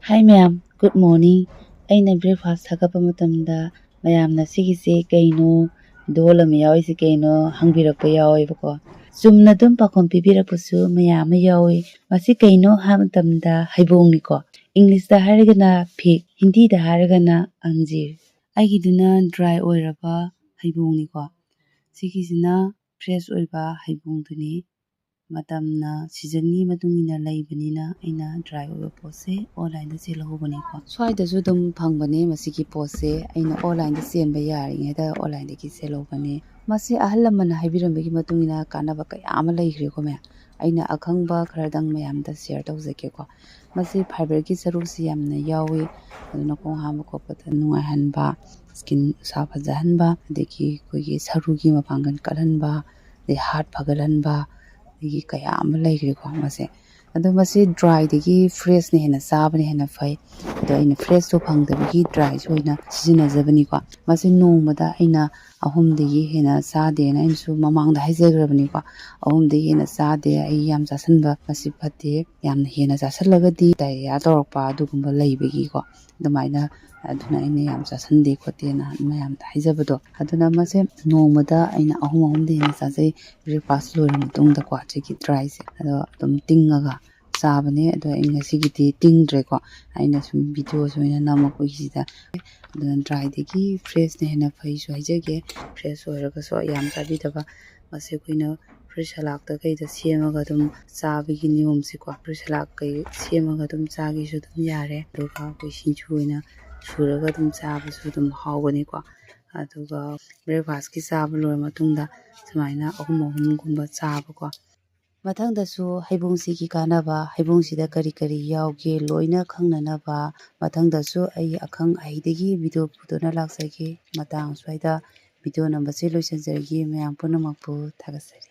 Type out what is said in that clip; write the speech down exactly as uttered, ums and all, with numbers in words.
Hi ꯃꯌꯥꯝ, good morning. ꯑꯩꯅ breakfast ꯊꯥꯒꯠꯄ ꯃꯇꯝꯗ ꯃꯌꯥꯝꯅ "ꯁꯤꯒꯤꯁꯦ ꯀꯩꯅꯣ, ꯗꯣꯜ ꯑꯃ ꯌꯥꯎꯔꯤꯁꯦ ꯀꯩꯅꯣ?" ꯍꯪꯕꯤꯔꯛꯄ ꯌꯥꯎꯋꯦꯕꯀꯣ꯫ ꯆꯨꯝꯅ ꯑꯗꯨꯝ ꯄꯥꯎꯈꯨꯝ ꯄꯤꯕꯤꯔꯛꯄꯁꯨ ꯃꯌꯥꯝ ꯑꯃ ꯌꯥꯎꯋꯤ꯫ ꯃꯁꯤ ꯀꯩꯅꯣ ꯍꯥꯏꯕ ꯃꯇꯝꯗ ꯍꯩꯕꯣꯡꯅꯤꯀꯣ꯫ English ꯇ ꯍꯥꯏꯔꯒꯅ fig, ꯍꯤꯟꯗꯤꯗ ꯍꯥꯏꯔꯒꯅ ꯑꯪꯖꯤꯔ꯫ ꯑꯩꯒꯤꯗꯨꯅ dry ꯑꯣꯏꯔꯕ ꯍꯩꯕꯣꯡꯅꯤꯀꯣ꯫ ꯁꯤꯒꯤꯁꯤꯅ fresh ꯑꯣꯏꯕ ꯍꯩꯕꯣꯡꯗꯨꯅꯤ꯫ ꯃꯇꯝꯅ, season ꯒꯤ ꯃꯇꯨꯡ ꯏꯟꯅ ꯂꯩꯕꯅꯤꯅ ꯑꯩꯅ dry ꯑꯣꯏꯕ ꯄꯣꯠꯁꯦ online ꯗ ꯆꯦꯜꯍꯧꯕꯅꯤꯀꯣ꯫ ꯁ꯭ꯋꯥꯏꯗꯁꯨ ꯑꯗꯨꯝ ꯐꯪꯕꯅꯦ ꯃꯁꯤꯒꯤ ꯄꯣꯠꯁꯦ꯫ ꯑꯩꯅ online ꯗ ꯆꯦꯟꯕ ꯌꯥꯔꯤꯉꯩꯗ online ꯗꯒꯤ ꯆꯦꯜꯍꯧꯕꯅꯦ꯫ ꯃꯁꯤ ꯑꯍꯜ ꯂꯃꯟꯅ ꯍꯥꯏꯕꯤꯔꯝꯕꯒꯤ ꯃꯇꯨꯡ ꯏꯟꯅ ꯀꯥꯟꯅꯕ ꯀꯌꯥ ꯑꯃ ꯂꯩꯈ꯭ꯔꯦꯀꯣ ꯃꯌꯥꯝ꯫ ꯑꯩꯅ ꯑꯈꯪꯕ ꯈꯔꯗꯪ ꯃꯌꯥꯝꯗ share ꯇꯧꯖꯒꯦꯀꯣ꯫ ꯃꯁꯤ fibre ꯒꯤ ꯁꯔꯨꯛꯁꯤ ꯌꯥꯝꯅ ꯌꯥꯎꯏ, ꯑꯗꯨꯅ ꯈꯣꯡ ꯍꯥꯝꯕ ꯈꯣꯠꯄꯗ ꯅꯨꯡꯉꯥꯏꯍꯟꯕ, skin ꯎꯁꯥ ꯐꯖꯍꯟꯕ, ꯑꯗꯒꯤ ꯑꯩꯈꯣꯏꯒꯤ ꯁꯔꯨꯒꯤ ꯃꯄꯥꯡꯒꯜ ꯀꯜꯍꯟꯕ, ꯑꯗꯩ heart ꯐꯒꯠꯍꯟꯕ, ꯑꯗꯒꯤ ꯀꯌꯥ ꯑꯃ ꯂꯩꯈ꯭ꯔꯦꯀꯣ ꯃꯁꯦ꯫ ꯑꯗꯣ ꯃꯁꯤ dry ꯗꯒꯤ fresh ꯅ ꯍꯦꯟꯅ ꯆꯥꯕꯅ ꯍꯦꯟꯅ ꯐꯩ꯫ ꯑꯗꯣ ꯑꯩꯅ fresh ꯇꯣ ꯐꯪꯗꯕꯒꯤ dry ꯁꯨ ꯑꯣꯏꯅ ꯁꯤꯖꯤꯟꯅꯖꯕꯅꯤꯀꯣ꯫ ꯃꯁꯤ ꯅꯣꯡꯃꯗ ꯑꯩꯅ ꯑꯍꯨꯝꯗꯒꯤ ꯍꯦꯟꯅ ꯆꯥꯗꯦꯅ ꯑꯩꯅꯁꯨ ꯃꯃꯥꯡꯗ ꯍꯥꯏꯖꯈ꯭ꯔꯕꯅꯤꯀꯣ꯫ ꯑꯍꯨꯝꯗꯒꯤ ꯍꯦꯟꯅ ꯆꯥꯗꯦ꯫ ꯑꯩ ꯌꯥꯝ ꯆꯥꯁꯤꯟꯕ ꯃꯁꯤ ꯐꯠꯇꯦ꯫ ꯌꯥꯝꯅ ꯍꯦꯟꯅ ꯆꯥꯁꯤꯜꯂꯒꯗꯤ diarrhea ꯇꯧꯔꯛꯄ ꯑꯗꯨꯒꯨꯝꯕ ꯂꯩꯕꯒꯤꯀꯣ꯫ ꯑꯗꯨꯃꯥꯏꯅ, ꯑꯗꯨꯅ ꯑꯩꯅ ꯌꯥꯝ ꯆꯥꯁꯤꯟꯗꯦ ꯈꯣꯠꯇꯦꯅ ꯃꯌꯥꯝꯗ ꯍꯥꯏꯖꯕꯗꯣ꯫ ꯑꯗꯨꯅ ꯃꯁꯦ ꯅꯣꯡꯃꯗ ꯑꯩꯅ ꯑꯍꯨꯝ ꯑꯍꯨꯝꯗꯒꯤ ꯍꯦꯟꯅ ꯆꯥꯖꯩ꯫ Breakfast ꯂꯣꯏꯔ ꯃꯇꯨꯡꯗꯀꯣ ꯁꯤꯒꯤ dry ꯁꯦ꯫ ꯑꯗꯣ ꯑꯗꯨꯝ ꯇꯤꯡꯉꯒ ꯆꯥꯕꯅꯦ꯫ ꯑꯗꯣ ꯑꯩ ꯉꯁꯤꯒꯤꯗꯤ ꯇꯤꯡꯗ꯭ꯔꯦꯀꯣ꯫ ꯑꯩꯅ ꯁꯨꯝ video ꯁꯨ ꯑꯣꯏꯅ ꯅꯝꯃꯛꯄꯒꯤꯁꯤꯗ꯫ ꯑꯗꯨꯅ dry ꯗꯒꯤ fresh ꯅ ꯍꯦꯟꯅ ꯐꯩꯁꯨ ꯍꯥꯏꯖꯒꯦ꯫ Fresh ꯑꯣꯏꯔꯒꯁꯨ ꯌꯥꯝ ꯆꯥꯕꯤꯗꯕ꯫ ꯃꯁꯤ ꯑꯩꯈꯣꯏꯅ fruit salad ꯀꯩꯗ ꯁꯦꯝꯃꯒ ꯑꯗꯨꯝ ꯆꯥꯕꯒꯤ ꯅꯤꯌꯣꯝꯁꯤꯀꯣ꯫ Fruit salad ꯀꯩ ꯁꯦꯝꯃꯒ ꯑꯗꯨꯝ ꯆꯥꯒꯦꯁꯨ ꯑꯗꯨꯝ ꯌꯥꯔꯦ꯫ ꯑꯗꯨꯒ ꯑꯩꯈꯣꯏ ꯁꯤꯡꯖꯨ ꯑꯣꯏꯅ ꯁꯨꯔꯒ ꯑꯗꯨꯝ ꯆꯥꯕꯁꯨ ꯑꯗꯨꯝ ꯍꯥꯎꯕꯅꯤꯀꯣ꯫ ꯑꯗꯨꯒ breakfast ꯀꯤ ꯆꯥꯕ ꯂꯣꯏꯔ ꯃꯇꯨꯡꯗ ꯁꯨꯃꯥꯏꯅ ꯑꯍꯨꯝ ꯑꯍꯨꯝꯒꯨꯝꯕ ꯆꯥꯕꯀꯣ꯫ ꯃꯊꯪꯗꯁꯨ ꯍꯩꯕꯣꯡꯁꯤꯒꯤ ꯀꯥꯟꯅꯕ, ꯍꯩꯕꯣꯡꯁꯤꯗ ꯀꯔꯤ ꯀꯔꯤ ꯌꯥꯎꯒꯦ ꯂꯣꯏꯅ ꯈꯪꯅꯅꯕ ꯃꯊꯪꯗꯁꯨ ꯑꯩ ꯑꯈꯪ ꯑꯍꯩꯗꯒꯤ video ꯄꯨꯗꯨꯅ ꯂꯥꯛꯆꯒꯦ꯫ ꯃꯇꯥꯡ ꯑꯁ꯭ꯋꯥꯏꯗ video ꯅꯝꯕꯁꯦ ꯂꯣꯏꯁꯤꯟꯖꯔꯒꯦ꯫ ꯃꯌꯥꯝ ꯄꯨꯝꯅꯃꯛꯄꯨ ꯊꯥꯒꯠꯆꯔꯤ꯫